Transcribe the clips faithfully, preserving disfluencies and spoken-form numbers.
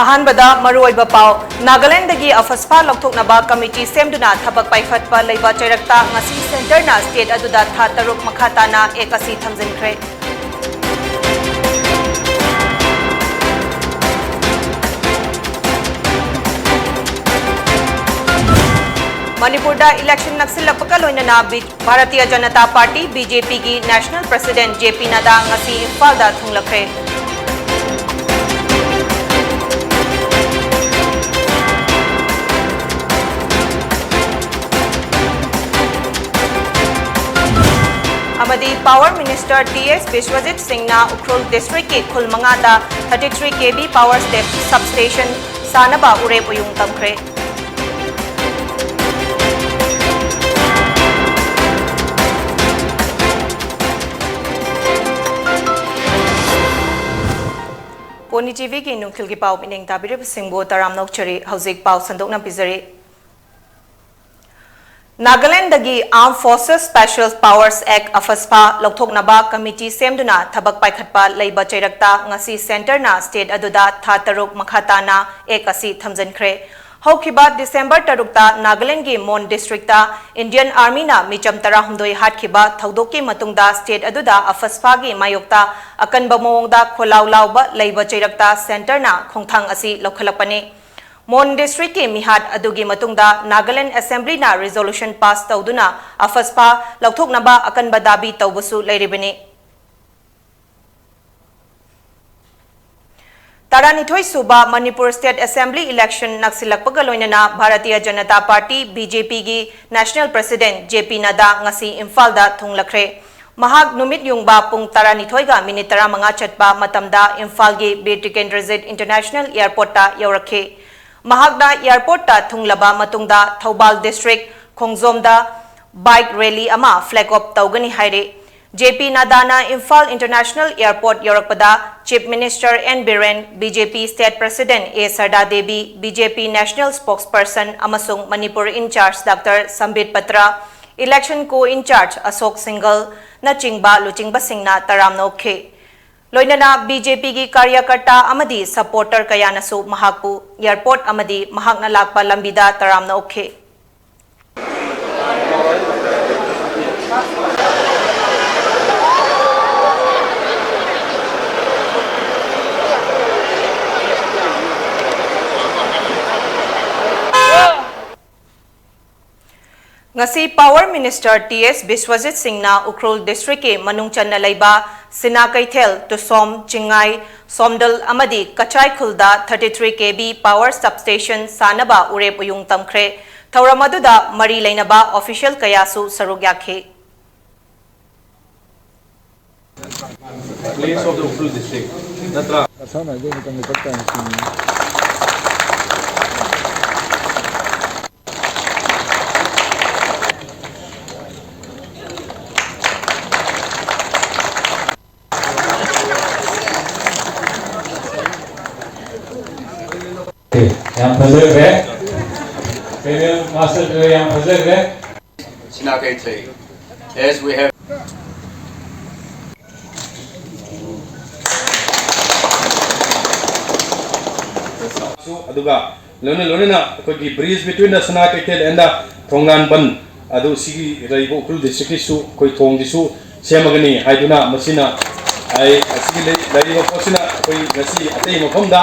ꯑꯍꯥꯟꯕꯗ ꯃꯔꯨꯑꯣꯏꯕ ꯄꯥꯎ꯫ ꯅꯥꯒꯥꯂꯦꯟꯗꯒꯤ ꯑꯐꯁꯄꯥ ꯂꯧꯊꯣꯛꯅꯕ ꯀꯃꯤꯇꯤ ꯁꯦꯝꯗꯨꯅ ꯊꯕꯛ ꯄꯥꯏꯈꯠꯄ ꯂꯩꯕ ꯆꯩꯔꯛꯇ ꯉꯁꯤ ꯁꯦꯟꯇꯔꯅ ꯁ꯭ꯇꯦꯠ ꯑꯗꯨꯗ ꯊꯥ ꯇꯔꯨꯛ ꯃꯈꯥ ꯇꯥꯅ ꯑꯦꯛ ꯑꯁꯤ ꯊꯝꯖꯤꯟꯈ꯭ꯔꯦ꯫ ꯃꯅꯤꯄꯨꯔꯗ ꯏꯂꯦꯛꯁꯟ ꯅꯛꯁꯤꯜꯂꯛꯄꯒ ꯂꯣꯏꯅꯅ B-, Bharatiya Janata party, B J ꯄꯤꯒꯤ ꯅꯦꯁꯅꯦꯜ ꯄ꯭ꯔꯁꯤꯗꯦꯟꯠ ꯖꯦ ꯄꯤ ꯅꯗꯥ ꯉꯁꯤ ꯏꯝꯐꯥꯜꯗ ꯊꯨꯡꯂꯈ꯭ꯔꯦ꯫ ꯑꯃꯗꯤ ꯄꯥꯋꯔ ꯃꯤꯅꯤꯁꯇꯔ ꯇꯤ ꯑꯦꯁ ꯕꯤꯁ꯭ꯋꯖꯤꯠ ꯁꯤꯡꯅ ꯎꯈ꯭ꯔꯨꯜ ꯗꯤꯁꯇ꯭ꯔꯤꯛꯀꯤ ꯈꯨꯜ ꯃꯉꯥꯗ thirty three K V power step substation ꯁꯥꯅꯕ ꯎꯔꯦꯞ ꯎꯌꯨꯡ ꯇꯝꯈ꯭ꯔꯦ꯫ ꯄꯣꯅꯤ ꯇꯤ ꯚꯤꯒꯤ ꯅꯨꯡꯊꯤꯜꯒꯤ ꯄꯥꯎ ꯃꯤꯠꯌꯦꯡ ꯇꯥꯕꯤꯔꯤꯕꯁꯤꯡꯕꯨ ꯇꯔꯥꯝꯅ ꯑꯣꯛꯆꯔꯤ꯫ ꯍꯧꯖꯤꯛ ꯄꯥꯎ ꯁꯟꯗꯣꯛꯅ ꯄꯤꯖꯔꯤ꯫ ꯅꯥꯒꯥꯂꯦꯟꯗꯒꯤ Armed Forces Special Powers Act, ꯑꯐꯁꯄꯥ, ꯂꯧꯊꯣꯛꯅꯕ ꯀꯃꯤꯇꯤ ꯁꯦꯝꯗꯨꯅ ꯊꯕꯛ ꯄꯥꯏꯈꯠꯄ ꯂꯩꯕ ꯆꯩꯔꯛꯇ ꯉꯁꯤ ꯁꯦꯟꯇꯔꯅ ꯁ꯭ꯇꯦꯠ ꯑꯗꯨꯗ ꯊꯥ ꯇꯔꯨꯛ ꯃꯈꯥ ꯇꯥꯅ ꯑꯦꯛ ꯑꯁꯤ ꯊꯝꯖꯤꯟꯈ꯭ꯔꯦ꯫ ꯍꯧꯈꯤꯕ ꯗꯤꯁꯦꯝꯕꯔ ꯇꯔꯨꯛꯇ ꯅꯥꯒꯥꯂꯦꯟꯗꯒꯤ ꯃꯣꯟ ꯗꯤꯁꯇ꯭ꯔꯤꯛꯇ ꯏꯟꯗꯤꯌꯟ ꯑꯥꯔꯃꯤꯅ ꯃꯤꯆꯝ ꯇꯔꯥꯍꯨꯝꯗꯣꯏ ꯍꯥꯠꯈꯤꯕ ꯊꯧꯗꯣꯛꯀꯤ ꯃꯇꯨꯡꯗ ꯁ꯭ꯇꯦꯠ ꯑꯗꯨꯗ ꯑꯐꯁꯄꯥꯒꯤ ꯃꯥꯌꯣꯛꯇ ꯑꯀꯟꯕ ꯃꯑꯣꯡꯗ ꯈꯣꯜꯂꯥꯎ ꯂꯥꯎꯕ ꯂꯩꯕ ꯆꯩꯔꯛꯇ ꯁꯦꯟꯇꯔꯅ ꯈꯣꯡꯊꯥꯡ ꯑꯁꯤ ꯂꯧꯈꯠꯂꯛꯄꯅꯤ꯫ ꯃꯣꯟ ꯗꯤꯁꯇ꯭ꯔꯤꯛꯀꯤ ꯃꯤꯍꯥꯠ ꯑꯗꯨꯒꯤ ꯃꯇꯨꯡꯗ ꯅꯥꯒꯥꯂꯦꯟꯗ ꯑꯦꯁꯦꯝꯕ꯭ꯂꯤꯅ ꯔꯤꯖꯣꯂꯨꯁꯟ ꯄꯥꯁ ꯇꯧꯗꯨꯅ ꯑꯐꯁꯄꯥ ꯂꯧꯊꯣꯛꯅꯕ ꯑꯀꯟꯕ ꯗꯥꯕꯤ ꯇꯧꯕꯁꯨ ꯂꯩꯔꯤꯕꯅꯤ꯫ ꯇꯔꯥꯅꯤꯊꯣꯏ ꯁꯨꯕ ꯃꯅꯤꯄꯨꯔ ꯁ꯭ꯇꯦꯠ ꯑꯦꯁꯦꯝꯕ꯭ꯂꯤ ꯏꯂꯦꯛꯁꯟ ꯅꯛꯁꯤꯜꯂꯛꯄꯒ ꯂꯣꯏꯅꯅ Bharatiya Janata party, B J ꯄꯤꯒꯤ ꯅꯦꯁꯅꯦꯜ ꯄ꯭ꯔꯁꯤꯗꯦꯟꯠ ꯖꯦ ꯄꯤ ꯅꯗꯥ ꯉꯁꯤ ꯏꯝꯐꯥꯜꯗ ꯊꯨꯡꯂꯈ꯭ꯔꯦ꯫ ꯃꯍꯥꯛ ꯅꯨꯃꯤꯠ ꯌꯨꯡꯕ ꯄꯨꯡ ꯇꯔꯥꯅꯤꯊꯣꯏꯒ ꯃꯤꯅꯤꯠ ꯇꯔꯥꯃꯉꯥ ꯆꯠꯄ ꯃꯇꯝꯗ ꯏꯝꯐꯥꯜꯒꯤ ꯕꯤꯔ ꯇꯤꯀꯦꯟꯗ꯭ꯔꯖꯤꯠ ꯏꯟꯇꯔꯅꯦꯁꯅꯦꯜ ꯑꯦꯌꯔꯄꯣꯔꯠꯇ ꯌꯧꯔꯛꯈꯤ꯫ ꯃꯍꯥꯛꯅ ꯑꯦꯌꯔꯄꯣꯔꯠꯇ ꯊꯨꯡꯂꯕ ꯃꯇꯨꯡꯗ ꯊꯧꯕꯥꯜ ꯗꯤꯁꯇ꯭ꯔꯤꯛ ꯈꯣꯡꯖꯣꯝꯗ ꯕꯥꯏꯛ ꯔꯦꯂꯤ ꯑꯃ ꯐ꯭ꯂꯦꯒ ꯑꯣꯐ ꯇꯧꯒꯅꯤ ꯍꯥꯏꯔꯤ꯫ ꯖꯦ ꯄꯤ ꯅꯗꯥꯅ ꯏꯝꯐꯥꯜ ꯏꯟꯇꯔꯅꯦꯁꯅꯦꯜ ꯑꯦꯌꯔꯄꯣꯔꯠ ꯌꯧꯔꯛꯄꯗ chief minister N Biren, B J P state president A Sharda Devi, B J P national spokesperson ꯑꯃꯁꯨꯡ Manipur in charge doctor Sambit Patra, election co in charge Ashok ꯁꯤꯡꯒꯜꯅꯆꯤꯡꯕ ꯂꯨꯆꯤꯡꯕꯁꯤꯡꯅ ꯇꯔꯥꯝꯅ ꯑꯣꯛꯈꯤ꯫ ꯂꯣꯏꯅꯅ ꯕꯤ ꯖꯦ ꯄꯤꯒꯤ ꯀꯥꯔꯌꯀꯔꯇꯥ ꯑꯃꯗꯤ ꯁꯄꯣꯔꯇꯔ ꯀꯌꯥꯅꯁꯨ ꯃꯍꯥꯛꯄꯨ ꯑꯦꯌꯔꯄꯣꯔꯠ ꯑꯃꯗꯤ ꯃꯍꯥꯛꯅ ꯂꯥꯛꯄ ꯂꯝꯕꯤꯗ ꯇꯔꯥꯝꯅ ꯑꯣꯛꯈꯤ꯫ ꯉꯁꯤ Power Minister ꯇꯤ ꯑꯦꯁ ꯕꯤꯁ꯭ꯋꯖꯤꯠ ꯁꯤꯡꯅ ꯎꯈ꯭ꯔꯨꯜ ꯗꯤꯁꯇ꯭ꯔꯤꯛꯀꯤ ꯃꯅꯨꯡ ꯆꯟꯅ ꯂꯩꯕ ꯁꯤꯅꯥ ꯀꯩꯊꯦꯜ, ꯇꯨꯁꯣꯝ, ꯆꯤꯡꯉꯥꯏ, ꯁꯣꯝꯗꯜ ꯑꯃꯗꯤ ꯀꯆꯥꯏꯈꯨꯜꯗ thirty three K V power substation ꯁꯥꯅꯕ ꯎꯔꯦꯞ ꯎꯌꯨꯡ ꯇꯝꯈ꯭ꯔꯦ꯫ ꯊꯧꯔꯝ ꯑꯗꯨꯗ ꯃꯔꯤ ꯂꯩꯅꯕ official ꯀꯌꯥꯁꯨ ꯁꯔꯨꯛ ꯌꯥꯈꯤ꯫ Place of the Ukhrul district. ꯅꯠꯇ꯭ꯔꯥ? ꯃꯁꯥꯟꯅ ꯑꯗꯨ ꯑꯃꯇꯪ ꯂꯧꯈꯠ ꯇꯥꯔꯦ꯫ ꯌꯥꯝ ꯐꯖꯈ꯭ꯔꯦ꯫ Panel master ꯌꯥꯝ ꯐꯖꯈ꯭ꯔꯦ꯫ ꯁꯤꯅꯥ ꯀꯩꯊꯦꯜ, as we have ꯑꯗꯨꯒ ꯂꯣꯏꯅ ꯂꯣꯏꯅꯅ ꯑꯩꯈꯣꯏꯒꯤ bridge between the ꯁꯅꯥ ꯀꯩꯊꯦꯜ and the ꯊꯣꯡꯒꯥꯟꯕꯟ ꯑꯗꯨ ꯁꯤꯒꯤ ꯂꯩꯔꯤꯕ ꯎꯈ꯭ꯔꯨꯜ district ꯀꯤꯁꯨ ꯑꯩꯈꯣꯏ ꯊꯣꯡꯁꯤꯁꯨ ꯁꯦꯝꯃꯒꯅꯤ ꯍꯥꯏꯗꯨꯅ ꯃꯁꯤꯅ ꯑꯩ ꯑꯁꯤꯒꯤ ꯂꯩ-, ꯂꯩꯔꯤꯕ ꯄꯣꯠꯁꯤꯅ ꯑꯩꯈꯣꯏ ꯉꯁꯤ ꯑꯇꯩ ꯃꯐꯝꯗ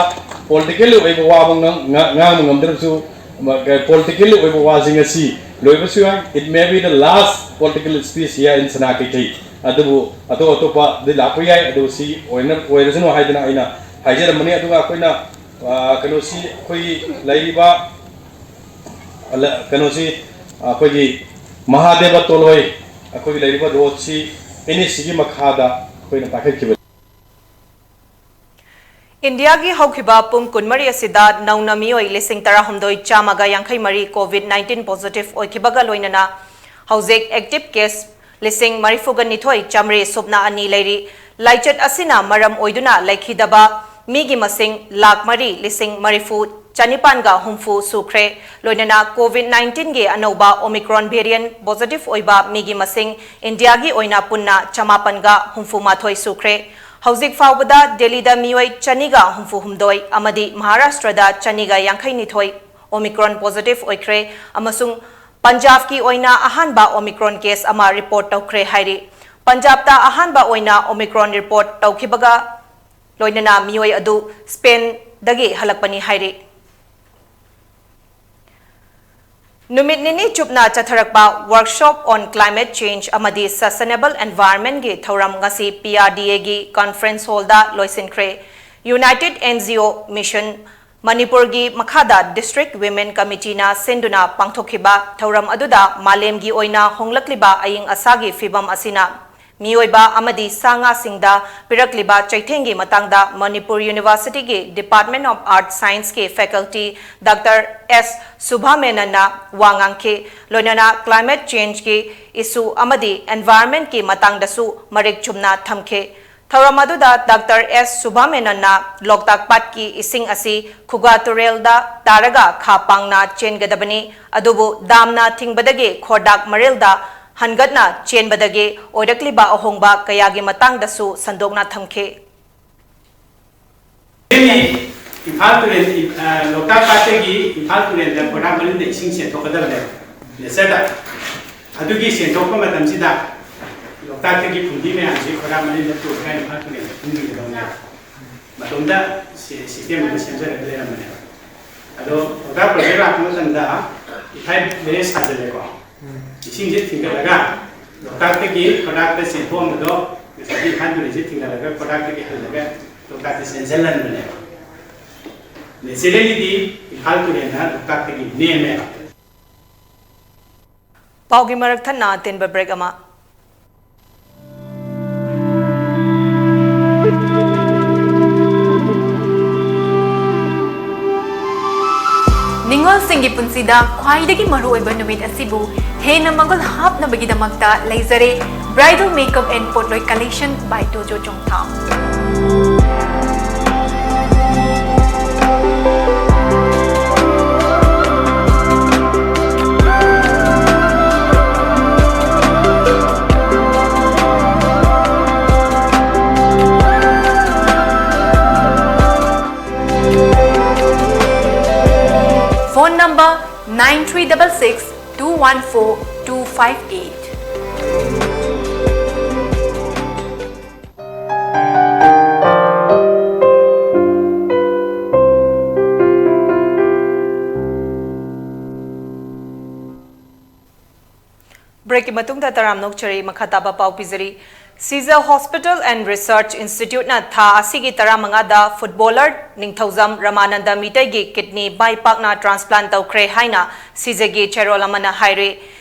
political ꯑꯣꯏꯕ ꯋꯥ ꯑꯃ ꯉꯥꯡ-, ꯉꯥꯡ-, ꯉꯥꯡꯕ ꯉꯝꯗ꯭ꯔꯕꯁꯨ, ꯃ-, political ꯑꯣꯏꯕ ꯋꯥꯁꯤꯡ ꯑꯁꯤ ꯂꯣꯏꯕꯁꯨ ꯌꯥꯏ꯫ It may be the last political speech here in ꯁꯅꯥ ꯀꯩꯊꯦꯜ꯫ ꯑꯗꯨꯕꯨ ꯑꯇꯣꯞ ꯑꯇꯣꯞꯄꯗꯤ ꯂꯥꯛꯄ ꯌꯥꯏ, ꯑꯗꯨꯕꯨ ꯁꯤ ꯑꯣꯏꯅ-, ꯑꯣꯏꯔꯁꯅꯨ ꯍꯥꯏꯗꯅ ꯑꯩꯅ ꯍꯥꯏꯖꯔꯝꯕꯅꯤ꯫ ꯑꯗꯨꯒ ꯑꯩꯈꯣꯏꯅ, ꯑ, ꯀꯩꯅꯣꯁꯤ ꯑꯩꯈꯣꯏꯒꯤ ꯂꯩꯔꯤꯕ, ꯑ, ꯂ-, ꯀꯩꯅꯣꯁꯤ ꯑꯩꯈꯣꯏꯒꯤ ꯃꯍꯥꯗꯦꯕ ꯇꯣꯜꯍꯣꯏ ꯑꯩꯈꯣꯏꯒꯤ ꯂꯩꯔꯤꯕ road ꯁꯤ N H C ꯒꯤ ꯃꯈꯥꯗ ꯑꯩꯈꯣꯏꯅ ꯄꯥꯏꯈꯠꯈꯤꯕꯅꯤ꯫ ꯏꯟꯗꯤꯌꯥꯒꯤ ꯍꯧꯈꯤꯕ ꯄꯨꯡ ꯀꯨꯟꯃꯔꯤ ꯑꯁꯤꯗ ꯅꯧꯅ ꯃꯤꯑꯣꯏ ꯂꯤꯁꯤꯡ ꯇꯔꯥꯍꯨꯝꯗꯣꯏ ꯆꯥꯝꯃꯒ ꯌꯥꯡꯈꯩ ꯃꯔꯤ COVID nineteen positive ꯑꯣꯏꯈꯤꯕꯒ ꯂꯣꯏꯅꯅ ꯍꯧꯖꯤꯛ active case ꯂꯤꯁꯤꯡ ꯃꯔꯤꯐꯨꯒ ꯅꯤꯊꯣꯏ ꯆꯥꯝꯃꯔꯤ ꯁꯨꯞꯅ ꯑꯅꯤ ꯂꯩꯔꯤ꯫ ꯂꯥꯏꯆꯠ ꯑꯁꯤꯅ ꯃꯔꯝ ꯑꯣꯏꯗꯨꯅ ꯂꯩꯈꯤꯗꯕ ꯃꯤꯒꯤ ꯃꯁꯤꯡ ꯂꯥꯈ ꯃꯔꯤ ꯂꯤꯁꯤꯡ ꯃꯔꯤꯐꯨ ꯆꯅꯤꯄꯥꯟꯒ ꯍꯨꯝꯐꯨ ꯁꯨꯈ꯭ꯔꯦ꯫ ꯂꯣꯏꯅꯅ COVID nineteen ꯒꯤ ꯑꯅꯧꯕ Omicron variant positive ꯑꯣꯏꯕ ꯃꯤꯒꯤ ꯃꯁꯤꯡ ꯏꯟꯗꯤꯌꯥꯒꯤ ꯑꯣꯏꯅ ꯄꯨꯟꯅ ꯆꯃꯥꯄꯟꯒ ꯍꯨꯝꯐꯨ ꯃꯥꯊꯣꯏ ꯁꯨꯈ꯭ꯔꯦ꯫ ꯍꯧꯖꯤꯛ ꯐꯥꯎꯕꯗ ꯗꯦꯜꯂꯤꯗ ꯃꯤꯑꯣꯏ ꯆꯅꯤꯒ ꯍꯨꯝꯐꯨ ꯍꯨꯝꯗꯣꯏ ꯑꯃꯗꯤ ꯃꯍꯥꯔꯥꯁꯇ꯭ꯔꯗ ꯆꯅꯤꯒ ꯌꯥꯡꯈꯩ ꯅꯤꯊꯣꯏ Omicron positive ꯑꯣꯏꯈ꯭ꯔꯦ ꯑꯃꯁꯨꯡ ꯄꯟꯖꯥꯕꯀꯤ ꯑꯣꯏꯅ ꯑꯍꯥꯟꯕ Omicron case ꯑꯃ report ꯇꯧꯈ꯭ꯔꯦ ꯍꯥꯏꯔꯤ꯫ ꯄꯟꯖꯥꯕꯇ ꯑꯍꯥꯟꯕ ꯑꯣꯏꯅ Omicron report ꯇꯧꯈꯤꯕꯒ ꯂꯣꯏꯅꯅ ꯃꯤꯑꯣꯏ ꯑꯗꯨ ꯁ꯭ꯄꯦꯟꯗꯒꯤ ꯍꯜꯂꯛꯄꯅꯤ ꯍꯥꯏꯔꯤ꯫ ꯅꯨꯃꯤꯠ ꯅꯤꯅꯤ ꯆꯨꯞꯅ ꯆꯠꯊꯔꯛꯄ Workshop on Climate Change ꯑꯃꯗꯤ Sustainable Environmentꯒꯤ ꯊꯧꯔꯝ ꯉꯁꯤ PRDAꯒꯤ conference hallꯗ ꯂꯣꯏꯁꯤꯟꯈ꯭ꯔꯦ꯫ United NGO Mission ꯃꯅꯤꯄꯨꯔꯒꯤ ꯃꯈꯥꯗ District Women Committeeꯅ ꯁꯤꯟꯗꯨꯅ ꯄꯥꯡꯊꯣꯛꯈꯤꯕ ꯊꯧꯔꯝ ꯑꯗꯨꯗ ꯃꯥꯂꯦꯝꯒꯤ ꯑꯣꯏꯅ ꯍꯣꯡꯂꯛꯂꯤꯕ ꯑꯏꯪ ꯑꯁꯥꯒꯤ ꯐꯤꯕꯝ ꯑꯁꯤꯅ ꯃꯤꯑꯣꯏꯕ ꯑꯃꯗꯤ ꯁꯥ ꯉꯥꯁꯤꯡꯗ ꯄꯤꯔꯛꯂꯤꯕ ꯆꯩꯊꯦꯡꯒꯤ ꯃꯇꯥꯡꯗ Manipur Universityꯒꯤ Department of Art Scienceꯀꯤ faculty Doctor S ꯁꯨꯚꯥꯃꯦꯅꯟꯅ ꯋꯥ ꯉꯥꯡꯈꯤ꯫ ꯂꯣꯏꯅꯅ climate changeꯀꯤ issue ꯑꯃꯗꯤ environmentꯀꯤ ꯃꯇꯥꯡꯗꯁꯨ ꯃꯔꯤꯛ ꯆꯨꯝꯅ ꯊꯝꯈꯤ꯫ ꯊꯧꯔꯝ ꯑꯗꯨꯗ Doctor S ꯁꯨꯚꯥꯃꯦꯅꯟꯅ ꯂꯣꯛꯇꯥꯛ ꯄꯥꯠꯀꯤ ꯏꯁꯤꯡ ꯑꯁꯤ ꯈꯨꯒꯥ ꯇꯨꯔꯦꯜꯗ ꯇꯥꯔꯒ ꯈꯥ ꯄꯥꯡꯅ ꯆꯦꯟꯒꯗꯕꯅꯤ, ꯑꯗꯨꯕꯨ ꯗꯥꯝꯅ ꯊꯤꯡꯕꯗꯒꯤ ꯈꯣꯔꯗꯥꯛ ꯃꯔꯤꯜꯗ ꯍꯟꯒꯠꯅ ꯆꯦꯟꯕꯗꯒꯤ ꯑꯣꯏꯔꯛꯂꯤꯕ ꯑꯍꯣꯡꯕ ꯀꯌꯥꯒꯤ ꯃꯇꯥꯡꯗꯁꯨ ꯁꯟꯗꯣꯛꯅ ꯊꯝꯈꯤ꯫ ꯏꯝꯐꯥꯜ ꯇꯨꯔꯦꯜ, ꯑ, ꯂꯣꯛꯇꯥꯛ ꯄꯥꯠꯇꯒꯤ ꯏꯝꯐꯥꯜ ꯇꯨꯔꯦꯜꯗ ꯈꯣꯔꯗꯥꯛ ꯃꯔꯤꯜꯗ ꯏꯁꯤꯡ ꯆꯦꯟꯊꯣꯛꯀꯗꯕꯅꯦꯕ, natureꯗ꯫ ꯑꯗꯨꯒꯤ ꯆꯦꯟꯊꯣꯛꯄ ꯃꯇꯝꯁꯤꯗ ꯂꯣꯛꯇꯥꯛꯇꯒꯤ ꯐꯨꯝꯗꯤ ꯃꯌꯥꯝꯁꯤ ꯈꯣꯔꯗꯥꯛ ꯃꯔꯤꯜꯗ ꯇꯣꯡꯉꯒ ꯏꯝꯐꯥꯜ ꯇꯨꯔꯦꯜꯗ ꯐꯨꯝꯈꯤꯒꯗꯕꯅꯦꯕ꯫ ꯃꯇꯣꯝꯇ ꯁꯤ-, system ꯑꯃ ꯁꯦꯝꯖꯔꯒ ꯂꯩꯔꯝꯕꯅꯦꯕ꯫ ꯑꯗꯣ ꯂꯣꯛꯇꯥꯛ project ꯂꯥꯛꯄ ꯃꯇꯝꯗ ꯏꯝꯐꯥꯜ village ꯁꯥꯖꯜꯂꯦꯀꯣ꯫ ꯏꯁꯤꯡꯁꯦ ꯊꯤꯡꯒꯠꯂꯒ ꯂꯣꯛꯇꯥꯛꯇꯒꯤ ꯈꯣꯔꯗꯥꯛꯇ ꯆꯦꯟꯊꯣꯛꯑꯝꯕꯗꯣ ꯉꯁꯥꯏꯒꯤ ꯏꯝꯐꯥꯜ ꯇꯨꯔꯦꯜꯁꯦ ꯊꯤꯡꯒꯠꯂꯒ ꯈꯣꯔꯗꯥꯛꯇꯒꯤ ꯍꯜꯂꯒ ꯂꯣꯛꯇꯥꯛꯇ ꯆꯦꯟꯁꯤꯜꯍꯟꯕꯅꯦꯕ꯫ Naturallyꯗꯤ ꯏꯝꯐꯥꯜ ꯇꯨꯔꯦꯜꯅ ꯂꯣꯛꯇꯥꯛꯇꯒꯤ ꯅꯦꯝꯃꯦꯕ꯫ ꯄꯥꯎꯒꯤ ꯃꯔꯛ ꯊꯠꯅ ꯑꯇꯦꯟꯕ break ꯑꯃ꯫ ꯅꯤꯡꯉꯣꯜꯁꯤꯡꯒꯤ ꯄꯨꯟꯁꯤꯗ ꯈ꯭ꯋꯥꯏꯗꯒꯤ ꯃꯔꯨꯑꯣꯏꯕ ꯅꯨꯃꯤꯠ ꯑꯁꯤꯕꯨ ꯍꯦꯟꯅ ꯃꯒꯨꯟ ꯍꯥꯞꯅꯕꯒꯤꯗꯃꯛꯇ ꯂꯩꯖꯔꯦ Bridal Makeup and ꯄꯣꯠꯂꯣꯏ Collection by ꯇꯣꯖꯣ Chongtham. Number nine three double six two one four two five eight. Breakꯀꯤ ꯃꯇꯨꯡꯗ ꯇꯔꯥꯝꯅ ꯑꯣꯛꯆꯔꯤ꯫ ꯃꯈꯥ ꯇꯥꯕ ꯄꯥꯎ ꯄꯤꯖꯔꯤ꯫ Seizure Hospital and Research Instituteꯅ ꯊꯥ ꯑꯁꯤꯒꯤ ꯇꯔꯥꯃꯉꯥꯗ footballer ꯅꯤꯡꯊꯧꯖꯝ ꯔꯃꯥꯅꯟꯗ ꯃꯤꯇꯩꯒꯤ kidney ꯃꯥꯏ ꯄꯥꯛꯅ transplant ꯇꯧꯈ꯭ꯔꯦ ꯍꯥꯏꯅ Seizureꯒꯤ ꯆꯦꯔꯣꯜ ꯑꯃꯅ ꯍꯥꯏꯔꯤ꯫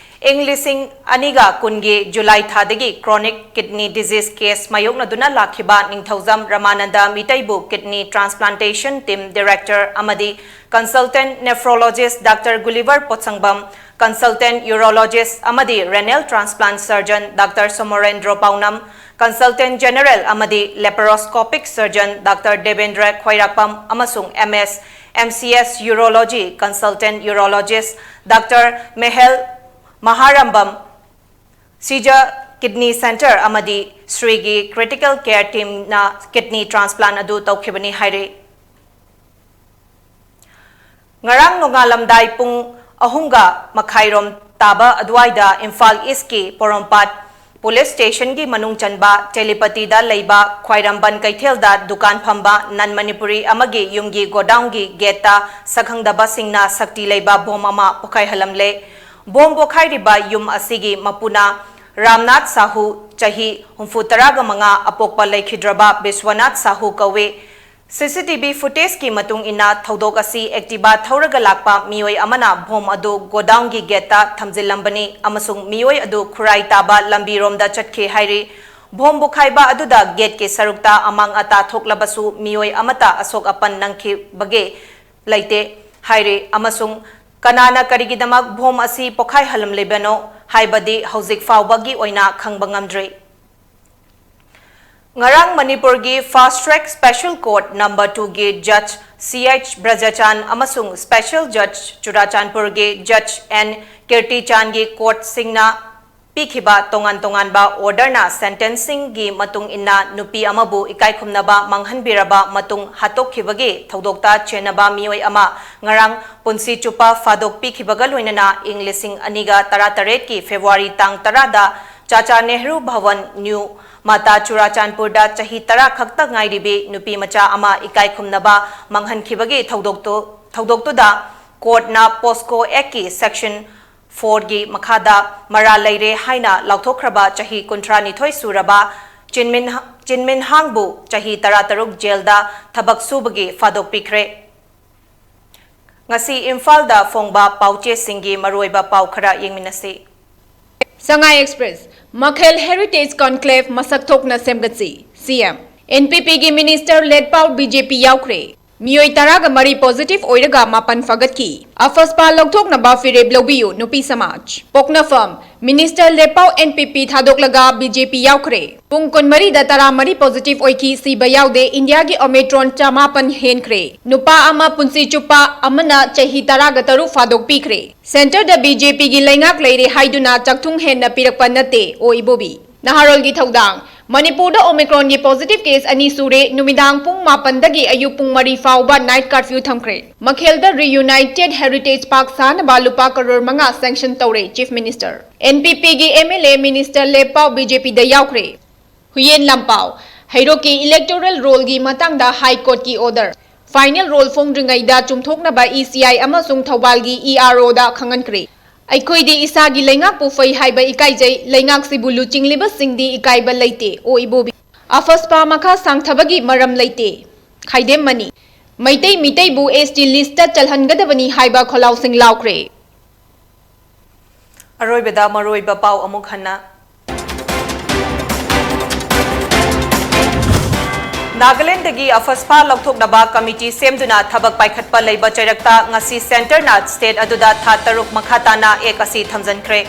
ꯏꯪ ꯂꯤꯁꯤꯡ ꯑꯅꯤꯒ ꯀꯨꯟꯒꯤ July ꯊꯥꯗꯒꯤ chronic kidney disease case ꯃꯥꯌꯣꯛꯅꯗꯨꯅ ꯂꯥꯛꯈꯤꯕ ꯅꯤꯡꯊꯧꯖꯝ ꯔꯃꯥꯅꯟꯗ ꯃꯤꯇꯩꯕꯨ kidney transplantation team director ꯑꯃꯗꯤ consultant nephrologist Doctor Gulliver ꯄꯣꯠꯁꯪꯕꯝ, consultant urologist ꯑꯃꯗꯤ renal transplant surgeon Doctor Somorendro ꯄꯥꯎꯅꯝ, consultant general ꯑꯃꯗꯤ laparoscopic surgeon Doctor ꯗꯦꯕꯦꯟꯗ꯭ꯔ ꯈ꯭ꯋꯥꯏꯔꯥꯛꯄꯝ ꯑꯃꯁꯨꯡ M S, M C S urology consultant urologist Doctor Mahal ꯃꯍꯥꯔꯝꯕꯝ, Seizure Kidney Center ꯑꯃꯗꯤ ꯁ꯭ꯔꯤꯒꯤ critical care teamꯅ kidney transplant ꯑꯗꯨ ꯇꯧꯈꯤꯕꯅꯤ ꯍꯥꯏꯔꯤ꯫ ꯉꯔꯥꯡ ꯅꯣꯡꯉꯥꯜꯂꯝꯗꯥꯏ ꯄꯨꯡ ꯑꯍꯨꯝꯒ ꯃꯈꯥꯏꯔꯣꯝ ꯇꯥꯕ ꯑꯗꯨꯋꯥꯏꯗ ꯏꯝꯐꯥꯜ ꯏꯁꯀꯤ ꯄꯣꯔꯣꯝꯄꯥꯠ ꯄꯨꯂꯤꯁ ꯁ꯭ꯇꯦꯁꯟꯒꯤ ꯃꯅꯨꯡ ꯆꯟꯕ ꯇꯦꯂꯤꯄꯇꯤꯗ ꯂꯩꯕ ꯈ꯭ꯋꯥꯏꯔꯝꯕꯟ ꯀꯩꯊꯦꯜꯗ ꯗꯨꯀꯥꯟ ꯐꯝꯕ non Manipuri ꯑꯃꯒꯤ ꯌꯨꯝꯒꯤ ꯒꯣꯗꯥꯎꯟꯒꯤ ꯒꯦꯠꯇ ꯁꯛꯈꯪꯗꯕꯁꯤꯡꯅ ꯁꯛꯇꯤ ꯂꯩꯕ ꯕꯣꯝ ꯑꯃ ꯄꯣꯈꯥꯏꯍꯜꯂꯝꯂꯦ꯫ ꯕꯣꯝ ꯄꯣꯈꯥꯏꯔꯤꯕ ꯌꯨꯝ ꯑꯁꯤꯒꯤ ꯃꯄꯨꯅ ꯔꯥꯝꯅꯥꯊ ꯁꯥꯍꯨ, ꯆꯍꯤ ꯍꯨꯝꯐꯨ ꯇꯔꯥꯒ ꯃꯉꯥ, ꯑꯄꯣꯛꯄ ꯂꯩꯈꯤꯗ꯭ꯔꯕ ꯕꯤꯁ꯭ꯋꯅꯥꯊ ꯁꯥꯍꯨ ꯀꯧꯏ꯫ C C T V footageꯀꯤ ꯃꯇꯨꯡ ꯏꯟꯅ, ꯊꯧꯗꯣꯛ ꯑꯁꯤ Activa ꯊꯧꯔꯒ ꯂꯥꯛꯄ ꯃꯤꯑꯣꯏ ꯑꯃꯅ ꯕꯣꯝ ꯑꯗꯨ ꯒꯣꯗꯥꯎꯟꯒꯤ ꯒꯦꯠꯇ ꯊꯝꯖꯤꯜꯂꯝꯕꯅꯤ ꯑꯃꯁꯨꯡ ꯃꯤꯑꯣꯏ ꯑꯗꯨ ꯈꯨꯔꯥꯏ ꯇꯥꯕ ꯂꯝꯕꯤꯔꯣꯝꯗ ꯆꯠꯈꯤ ꯍꯥꯏꯔꯤ꯫ ꯕꯣꯝ ꯄꯣꯈꯥꯏꯕ ꯑꯗꯨꯗ ꯒꯦꯠꯀꯤ ꯁꯔꯨꯛꯇ ꯑꯃꯥꯡ ꯑꯇꯥ ꯊꯣꯛꯂꯕꯁꯨ ꯃꯤꯑꯣꯏ ꯑꯃꯠꯇ ꯑꯁꯣꯛ ꯑꯄꯟ ꯅꯪꯈꯤꯕꯒꯤ ꯂꯩꯇꯦ ꯍꯥꯏꯔꯤ ꯑꯃꯁꯨꯡ ꯀꯅꯥꯅ ꯀꯔꯤꯒꯤꯗꯃꯛ ꯕꯣꯝ ꯑꯁꯤ ꯄꯣꯈꯥꯏꯍꯜꯂꯝꯂꯤꯕꯅꯣ ꯍꯥꯏꯕꯗꯤ ꯍꯧꯖꯤꯛ ꯐꯥꯎꯕꯒꯤ ꯑꯣꯏꯅ ꯈꯪꯕ ꯉꯝꯗ꯭ꯔꯤ꯫ ꯉꯔꯥꯡ ꯃꯅꯤꯄꯨꯔꯒꯤ Fast Track Special Court number twoꯒꯤ Judge C H ꯕ꯭ꯔꯖꯆꯥꯟ ꯑꯃꯁꯨꯡ Special Judge ꯆꯨꯔꯥꯆꯥꯟꯄꯨꯔꯒꯤ Judge N ꯀꯤꯔꯇꯤꯆꯥꯟꯒꯤ courtꯁꯤꯡꯅ ꯄꯤꯈꯤꯕ ꯇꯣꯉꯥꯟ ꯇꯣꯉꯥꯟꯕ orderꯅ sentenceꯁꯤꯡꯒꯤ ꯃꯇꯨꯡ ꯏꯟꯅ ꯅꯨꯄꯤ ꯑꯃꯕꯨ ꯏꯀꯥꯏꯈꯨꯝꯅꯕ ꯃꯥꯡꯍꯟꯕꯤꯔꯕ ꯃꯇꯨꯡ ꯍꯥꯠꯇꯣꯛꯈꯤꯕꯒꯤ ꯊꯧꯗꯣꯛꯇ ꯆꯦꯟꯅꯕ ꯃꯤꯑꯣꯏ ꯑꯃ ꯉꯔꯥꯡ ꯄꯨꯟꯁꯤ ꯆꯨꯞꯄ ꯐꯥꯗꯣꯛꯄꯤꯈꯤꯕꯒ ꯂꯣꯏꯅꯅ ꯏꯪ ꯂꯤꯁꯤꯡ ꯑꯅꯤꯒ ꯇꯔꯥꯇꯔꯦꯠꯀꯤ February ꯇꯥꯡ ꯇꯔꯥꯗ ꯆꯥꯆꯥ ꯅꯦꯍꯔꯨ ꯚꯋꯟ, ꯅ꯭ꯌꯨ ꯃꯥꯇꯥ ꯆꯨꯔꯥꯆꯥꯟꯄꯨꯔꯗ ꯆꯍꯤ ꯇꯔꯥ ꯈꯛꯇ ꯉꯥꯏꯔꯤꯕꯤ ꯅꯨꯄꯤ ꯃꯆꯥ ꯑꯃ ꯏꯀꯥꯏꯈꯨꯝꯅꯕ ꯃꯥꯡꯍꯟꯈꯤꯕꯒꯤ ꯊꯧꯗꯣꯛꯇꯨ, ꯊꯧꯗꯣꯛꯇꯨꯗ courtꯅ POCSO Actꯀꯤ section fourꯒꯤ ꯃꯈꯥꯗ ꯃꯔꯥꯜ ꯂꯩꯔꯦ ꯍꯥꯏꯅ ꯂꯥꯎꯊꯣꯛꯈ꯭ꯔꯕ ꯆꯍꯤ ꯀꯨꯟꯊ꯭ꯔꯥꯅꯤꯊꯣꯏ ꯁꯨꯔꯕ ꯆꯤꯟꯃꯤꯟ, ꯆꯤꯟꯃꯤꯟꯍꯥꯡꯕꯨ ꯆꯍꯤ ꯇꯔꯥꯇꯔꯨꯛ ꯖꯦꯜꯗ ꯊꯕꯛ ꯁꯨꯕꯒꯤ ꯐꯥꯗꯣꯛꯄꯤꯈ꯭ꯔꯦ꯫ ꯉꯁꯤ ꯏꯝꯐꯥꯜꯗ ꯐꯣꯡꯕ ꯄꯥꯎꯆꯦꯁꯤꯡꯒꯤ ꯃꯔꯨꯑꯣꯏꯕ ꯄꯥꯎ ꯈꯔ ꯌꯦꯡꯃꯤꯟꯅꯁꯤ꯫ Sangai Express, Makhel Heritage Conclave ꯃꯁꯛ ꯊꯣꯛꯅ ꯁꯦꯝꯒꯠꯁꯤ, CM꯫ NPPꯒꯤ minister ꯂꯦꯠꯄꯥꯎ BJP ꯌꯥꯎꯈ꯭ꯔꯦ꯫ ꯃꯤꯑꯣꯏ ꯇꯔꯥꯒ ꯃꯔꯤ positive ꯑꯣꯏꯔꯒ ꯃꯥꯄꯟ ꯐꯒꯠꯈꯤ꯫ ꯑꯐꯁꯄꯥ ꯂꯧꯊꯣꯛꯅꯕ ꯐꯤꯔꯦꯞ ꯂꯧꯕꯤꯌꯨ, ꯅꯨꯄꯤ ꯁꯃꯥꯖ꯫ ꯄꯣꯛꯅꯐꯝ, minister ꯂꯦꯠꯄꯥꯎ NPP ꯊꯥꯗꯣꯛꯂꯒ BJP ꯌꯥꯎꯈ꯭ꯔꯦ꯫ ꯄꯨꯡ ꯀꯨꯟꯃꯔꯤꯗ ꯇꯔꯥꯃꯔꯤ positive ꯑꯣꯏꯈꯤ, ꯁꯤꯕ ꯌꯥꯎꯗꯦ꯫ ꯏꯟꯗꯤꯌꯥꯒꯤ Omicron ꯆꯃꯥꯄꯟ ꯍꯦꯟꯈ꯭ꯔꯦ꯫ ꯅꯨꯄꯥ ꯑꯃ ꯄꯨꯟꯁꯤ ꯆꯨꯞꯄ ꯑꯃꯅ ꯆꯍꯤ ꯇꯔꯥꯒ ꯇꯔꯨꯛ ꯐꯥꯗꯣꯛꯄꯤꯈ꯭ꯔꯦ꯫ Centreꯗ BJPꯒꯤ ꯂꯩꯉꯥꯛ ꯂꯩꯔꯦ ꯍꯥꯏꯗꯨꯅ ꯆꯥꯛꯊꯨꯡ ꯍꯦꯟꯅ ꯄꯤꯔꯛꯄ ꯅꯠꯇꯦ, ꯑꯣ ꯏꯕꯣꯕꯤ꯫ ꯅꯍꯥꯔꯣꯜꯒꯤ ꯊꯧꯗꯥꯡ꯫ ꯃꯅꯤꯄꯨꯔꯗ Omicronꯒꯤ positive case ꯑꯅꯤ ꯁꯨꯔꯦ꯫ ꯅꯨꯃꯤꯗꯥꯡ ꯄꯨꯡ ꯃꯥꯄꯟꯗꯒꯤ ꯑꯌꯨꯛ ꯄꯨꯡ ꯃꯔꯤ ꯐꯥꯎꯕ night curfew ꯊꯝꯈ꯭ꯔꯦ꯫ ꯃꯈꯦꯜꯗ Reunited Heritage Park ꯁꯥꯅꯕ ꯂꯨꯄꯥ ꯀꯔꯣꯔ ꯃꯉꯥ sanction ꯇꯧꯔꯦ, Chief Minister꯫ NPPꯒꯤ MLA minister ꯂꯦꯞꯄꯥꯎ BJPꯗ ꯌꯥꯎꯈ꯭ꯔꯦ꯫ ꯍꯨꯌꯦꯟ ꯂꯥꯟꯄꯥꯎ꯫ ꯍꯩꯔꯣꯛꯀꯤ electoral rollꯒꯤ ꯃꯇꯥꯡꯗ High Courtꯀꯤ order꯫ Final roll ꯐꯣꯡꯗ꯭ꯔꯤꯉꯩꯗ ꯆꯨꯝꯊꯣꯛꯅꯕ ECI ꯑꯃꯁꯨꯡ ꯊꯧꯕꯥꯜꯒꯤ EROꯗ ꯈꯪꯍꯟꯈ꯭ꯔꯦ꯫ ꯑꯩꯈꯣꯏꯗꯤ ꯏꯁꯥꯒꯤ ꯂꯩꯉꯥꯛꯄꯨ ꯐꯩ ꯍꯥꯏꯕ ꯏꯀꯥꯏꯖꯩ, ꯂꯩꯉꯥꯛꯁꯤꯕꯨ ꯂꯨꯆꯤꯡꯂꯤꯕꯁꯤꯡꯗꯤ ꯏꯀꯥꯏꯕ ꯂꯩꯇꯦ, ꯑꯣ ꯏꯕꯣꯕꯤ꯫ ꯑꯐꯁꯄꯥ ꯃꯈꯥ ꯁꯥꯡꯊꯕꯒꯤ ꯃꯔꯝ ꯂꯩꯇꯦ꯫ ꯈꯥꯏꯗꯦꯝ ꯃꯅꯤ꯫ ꯃꯩꯇꯩ ꯃꯤꯇꯩꯕꯨ ST listꯇ ꯆꯜꯍꯟꯒꯗꯕꯅꯤ ꯍꯥꯏꯕ ꯈꯣꯜꯂꯥꯎꯁꯤꯡ ꯂꯥꯎꯈ꯭ꯔꯦ꯫ ꯑꯔꯣꯏꯕꯗ ꯃꯔꯨꯑꯣꯏꯕ ꯄꯥꯎ ꯑꯃꯨꯛ ꯍꯟꯅ꯫ ꯅꯥꯒꯥꯂꯦꯟꯗꯒꯤ ꯑꯐꯁꯄꯥ ꯂꯧꯊꯣꯛꯅꯕ committee ꯁꯦꯝꯗꯨꯅ ꯊꯕꯛ ꯄꯥꯏꯈꯠꯄ ꯂꯩꯕ ꯆꯩꯔꯛꯇ ꯉꯁꯤ centreꯅ state ꯑꯗꯨꯗ ꯊꯥ ꯇꯔꯨꯛ ꯃꯈꯥ ꯇꯥꯅ act ꯑꯁꯤ ꯊꯝꯖꯤꯟꯈ꯭ꯔꯦ꯫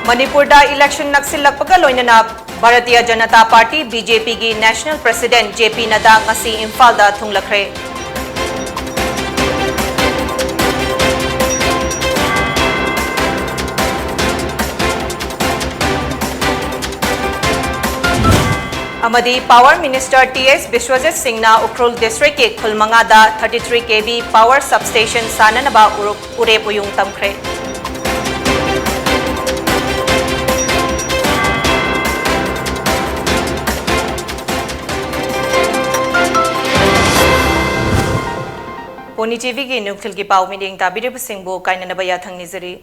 ꯃꯅꯤꯄꯨꯔꯗ election ꯅꯛꯁꯤꯜꯂꯛꯄꯒ ꯂꯣꯏꯅꯅ Bharatiya Janata party, B J ꯄꯤꯒꯤ National President ꯖꯦ ꯄꯤ ꯅꯗꯥ ꯉꯁꯤ ꯏꯝꯐꯥꯜꯗ ꯊꯨꯡꯂꯈ꯭ꯔꯦ꯫ ꯑꯃꯗꯤ Power Minister ꯇꯤ ꯑꯦꯁ ꯕꯤꯁ꯭ꯋꯖꯤꯠ ꯁꯤꯡꯅ ꯎꯈ꯭ꯔꯨꯜ districtꯀꯤ ꯈꯨꯜ ꯃꯉꯥꯗ thirty three K V power substation ꯁꯥꯅꯅꯕ ꯎꯔꯨꯞ-, ꯎꯔꯦꯞ ꯎꯌꯨꯡ ꯇꯝꯈ꯭ꯔꯦ꯫ ꯄꯣꯅꯤ ꯇꯤ ꯚꯤꯒꯤ ꯅꯨꯡꯊꯤꯜꯒꯤ ꯄꯥꯎ ꯃꯤꯠꯌꯦꯡ ꯇꯥꯕꯤꯔꯤꯕꯁꯤꯡꯕꯨ ꯀꯥꯏꯅꯅꯕ ꯌꯥꯊꯪ ꯅꯤꯖꯔꯤ꯫